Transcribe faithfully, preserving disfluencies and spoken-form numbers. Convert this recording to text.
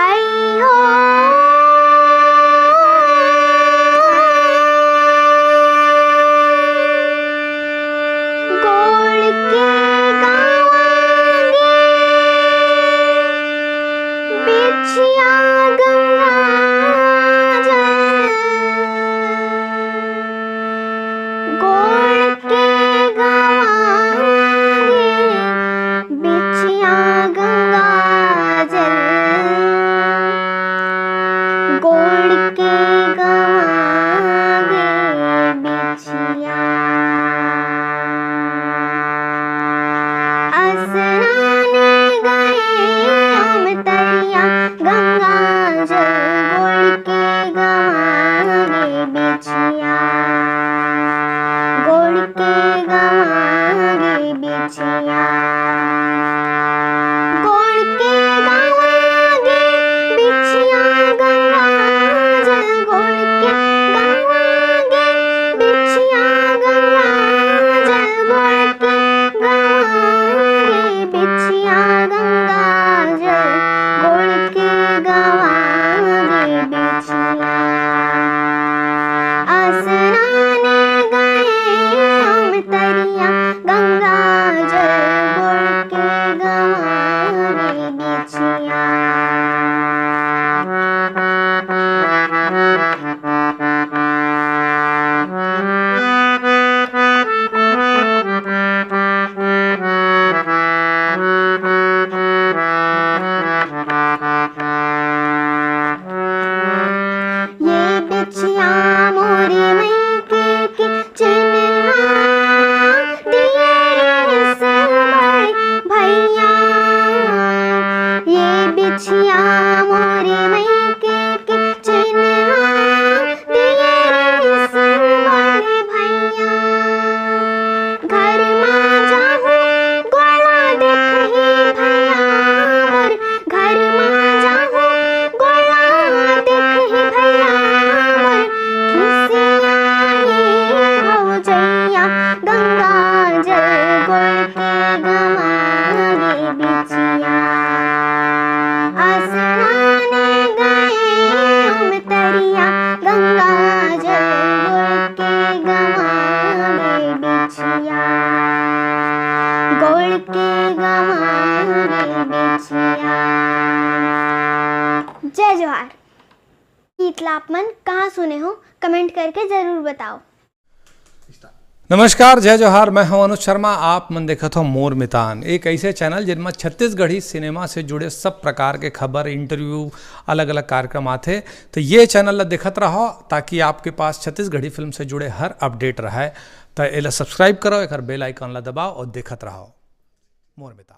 आई हो, गोड़ के गंवागे बिछिया गंगा जल, गोड़ के गंवागे बिछिया गंगा जल, गोड़ के गंवागे बिछिया। असराने गए हम तरिया, गंगा जल गोड़ के गंवागे बिछिया, गोड़ के गंवागे बिछिया। गोड़ के गंवागे बिछिया गंगा जल, गोड़ के गंवागे बिछिया गंगा जल, गोड़ के गंवागे बिछिया गंगा जल, गोड़ के गंवागे बिछिया। असराने गए हम तरिया, गंगा जल गोड़ के गंवागे बिछिया। ये बिछिया मोरे मइके के चिन्हा दिए रिहिस बड़े भइया। ये बिछिया मोरे मइके के चिन्हा दिए रिहिस बड़े भइया। घर मा जाहूँ गोला देखही भइया मोर, घर मा जाहूँ गोला देखही भइया मोर, खिसियाही भौजइया गंगा जल गोड़ के गंवागे बिछिया। असराने गए हम तरिया, गंगा जल गोड़ के गंवागे बिछिया, गोड़ के गंवागे बिछिया। जय जोहार। गीत ला आप मन कहाँ सुने हो, कमेंट करके जरूर बताओ। नमस्कार, जय जोहार, मैं हूं अनुज शर्मा। आप मन देखत हो मोर मितान, एक ऐसे चैनल जिनमा छत्तीसगढ़ी सिनेमा से जुड़े सब प्रकार के खबर, इंटरव्यू, अलग-अलग कार्यक्रम आथे। तो ये चैनल ला देखत रहो, ताकि आपके पास छत्तीसगढ़ी फिल्म से जुड़े हर अपडेट रहे। तो एला सब्सक्राइब करो, एकर बेल आइकन ला दबाओ और देखत रहो मोर मितान।